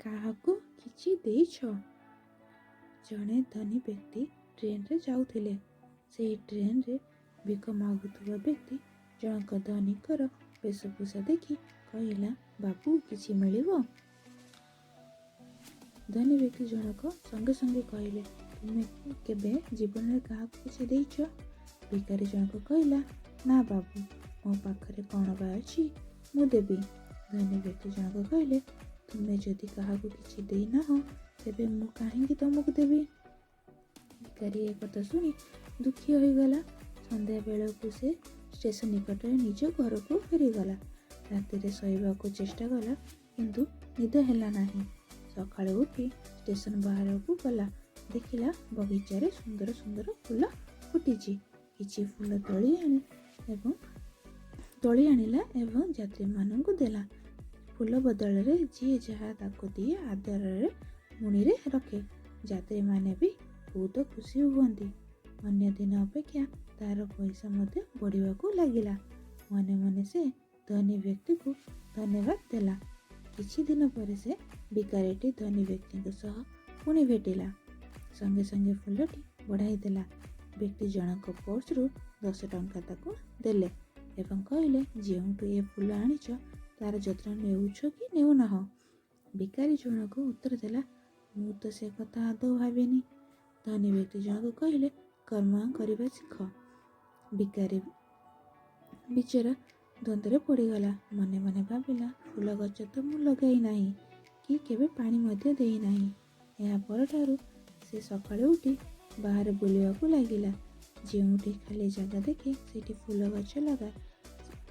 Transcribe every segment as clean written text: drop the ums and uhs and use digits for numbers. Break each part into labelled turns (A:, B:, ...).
A: କାହାକୁ କିଛି ଦେଇଛ? ଜଣେ ଧନୀ ବ୍ୟକ୍ତି ଟ୍ରେନରେ ଯାଉଥିଲେ। ସେହି ଟ୍ରେନରେ ଭିକ ମାଗୁଥିବା ବ୍ୟକ୍ତି ଜଣକ ଧନୀଙ୍କର ବେଶଭୂଷା ଦେଖି କହିଲା, "ବାବୁ, କିଛି ମିଳିବ?" ଧନୀ ବ୍ୟକ୍ତି ଜଣକ ସଙ୍ଗେ ସଙ୍ଗେ କହିଲେ, "ତୁମେ କେବେ ଜୀବନରେ କାହାକୁ କିଛି ଦେଇଛ?" ଭିକାରୀ ଜଣକ କହିଲା, "ନା ବାବୁ, ମୋ ପାଖରେ କ'ଣ ବା ଅଛି ମୁଁ ଦେବି?" ଧନୀ ବ୍ୟକ୍ତି ଜଣକ କହିଲେ, "ତୁମେ ଯଦି କାହାକୁ କିଛି ଦେଇନାହଁ, ତେବେ ମୁଁ କାହିଁକି ତୁମକୁ ଦେବି?" ଭିକାରୀ ଏ କଥା ଶୁଣି ଦୁଃଖୀ ହୋଇଗଲା। ସନ୍ଧ୍ୟା ବେଳକୁ ସେ ଷ୍ଟେସନ ନିକଟରେ ନିଜ ଘରକୁ ଫେରିଗଲା। ରାତିରେ ଶୋଇବାକୁ ଚେଷ୍ଟା କଲା, କିନ୍ତୁ ନିଦ ହେଲା ନାହିଁ। ସକାଳୁ ଉଠି ଷ୍ଟେସନ ବାହାରକୁ ଗଲା। ଦେଖିଲା, ବଗିଚାରେ ସୁନ୍ଦର ସୁନ୍ଦର ଫୁଲ ଫୁଟିଛି। କିଛି ଫୁଲ ତୋଳି ଆଣିଲା ଏବଂ ଯାତ୍ରୀମାନଙ୍କୁ ଦେଲା। ଫୁଲ ବଦଳରେ ଯିଏ ଯାହା ତାକୁ ଦିଏ, ଆଦରରେ ମୁଣିରେ ରଖେ। ଯାତ୍ରୀମାନେ ବି ବହୁତ ଖୁସି ହୁଅନ୍ତି। ଅନ୍ୟ ଦିନ ଅପେକ୍ଷା ତାର ପଇସା ମଧ୍ୟ ବଢ଼ିବାକୁ ଲାଗିଲା। ମନେ ମନେ ସେ ଧନୀ ବ୍ୟକ୍ତିକୁ ଧନ୍ୟବାଦ ଦେଲା। କିଛି ଦିନ ପରେ ସେ ଭିକାରୀଟି ଧନୀ ବ୍ୟକ୍ତିଙ୍କ ସହ ପୁଣି ଭେଟିଲା। ସଙ୍ଗେ ସଙ୍ଗେ ଫୁଲଟି ବଢ଼ାଇ ଦେଲା। ବ୍ୟକ୍ତି ଜଣକ ପର୍ସରୁ 10 ଟଙ୍କା ତାକୁ ଦେଲେ ଏବଂ କହିଲେ, "ଯେଉଁଠୁ ଏ ଫୁଲ ଆଣିଛ, ତାର ଯତ୍ନ ନେଉଛ କି ନେଉନାହଁ?" ଭିକାରୀ ଜଣକ ଉତ୍ତର ଦେଲା, "ମୁଁ ତ ସେ କଥା ଆଦୌ ଭାବିନି।" ଧନୀ ବ୍ୟକ୍ତି ଜଣକ କହିଲେ, "କର୍ମ କରିବା ଶିଖ।" ଭିକାରୀ ବିଚରା ଦ୍ୱନ୍ଦ୍ୱରେ ପଡ଼ିଗଲା। ମନେ ମନେ ଭାବିଲା, ଫୁଲ ଗଛ ତ ମୁଁ ଲଗାଇ ନାହିଁ କି କେବେ ପାଣି ମଧ୍ୟ ଦେଇନାହିଁ। ଏହା ପରଠାରୁ ସେ ସକାଳୁ ଉଠି ବାହାରେ ବୁଲିବାକୁ ଲାଗିଲା। ଯେଉଁଠି ଖାଲି ଜାଗା ଦେଖେ, ସେଇଠି ଫୁଲ ଗଛ ଲଗାଏ।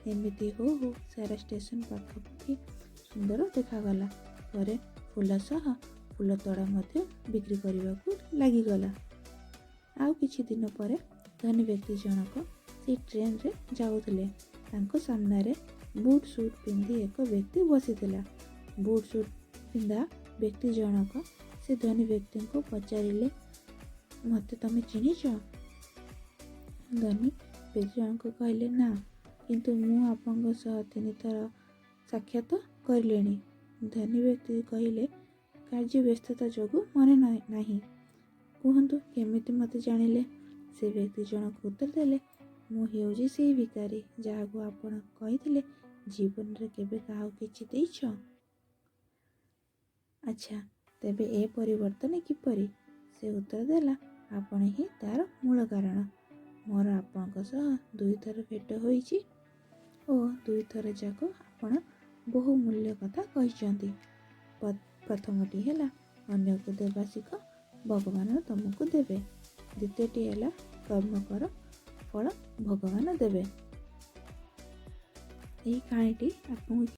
A: ଏମିତି ହଉ ହଉ ସାରା ଷ୍ଟେସନ ପାଖାପାଖି ସୁନ୍ଦର ଦେଖାଗଲା। ପରେ ଫୁଲ ସହ ଫୁଲ ତୋଡ଼ା ମଧ୍ୟ ବିକ୍ରି କରିବାକୁ ଲାଗିଗଲା। ଆଉ କିଛି ଦିନ ପରେ ଧନୀ ବ୍ୟକ୍ତି ଜଣକ ସେଇ ଟ୍ରେନରେ ଯାଉଥିଲେ। ତାଙ୍କ ସାମ୍ନାରେ ବୁଟ୍ ସୁଟ୍ ପିନ୍ଧି ଏକ ବ୍ୟକ୍ତି ବସିଥିଲା। ବୁଟ୍ ସୁଟ୍ ପିନ୍ଧା ବ୍ୟକ୍ତି ଜଣକ ସେ ଧନୀ ବ୍ୟକ୍ତିଙ୍କୁ ପଚାରିଲେ, "ମୋତେ ତମେ ଚିହ୍ନିଛ?" ଧନୀ ବ୍ୟକ୍ତି ଜଣକ କହିଲେ, "ନା, କିନ୍ତୁ ମୁଁ ଆପଣଙ୍କ ସହ ତିନିଥର ସାକ୍ଷାତ କରିଲିଣି।" ଧନୀ ବ୍ୟକ୍ତି କହିଲେ, "କାର୍ଯ୍ୟ ବ୍ୟସ୍ତତା ଯୋଗୁଁ ମନେ ନାହିଁ। କୁହନ୍ତୁ, କେମିତି ମୋତେ ଜାଣିଲେ?" ସେ ବ୍ୟକ୍ତି ଜଣକ ଉତ୍ତର ଦେଲେ, "ମୁଁ ହେଉଛି ସେଇ ଭିକାରୀ, ଯାହାକୁ ଆପଣ କହିଥିଲେ, 'ଜୀବନରେ କେବେ କାହାକୁ କିଛି ଦେଇଛ?' ଆଚ୍ଛା, ତେବେ ଏ ପରିବର୍ତ୍ତନ କିପରି?" ସେ ଉତ୍ତର ଦେଲା, "ଆପଣ ହିଁ ତାର ମୂଳ କାରଣ। ମୋର ଆପଣଙ୍କ ସହ ଦୁଇଥର ଭେଟ ହୋଇଛି ଓ ଦୁଇଥର ଯାକ ଆପଣ ବହୁ ମୂଲ୍ୟ କଥା କହିଛନ୍ତି। ପ୍ରଥମଟି ହେଲା, ଅନ୍ୟକୁ ଦେବା ଶିଖ, ଭଗବାନ ତୁମକୁ ଦେବେ। ଦ୍ୱିତୀୟଟି ହେଲା, କର୍ମ କର, ଫଳ ଭଗବାନ ଦେବେ।" ଏହି କାହାଣୀଟି ଆପଣଙ୍କୁ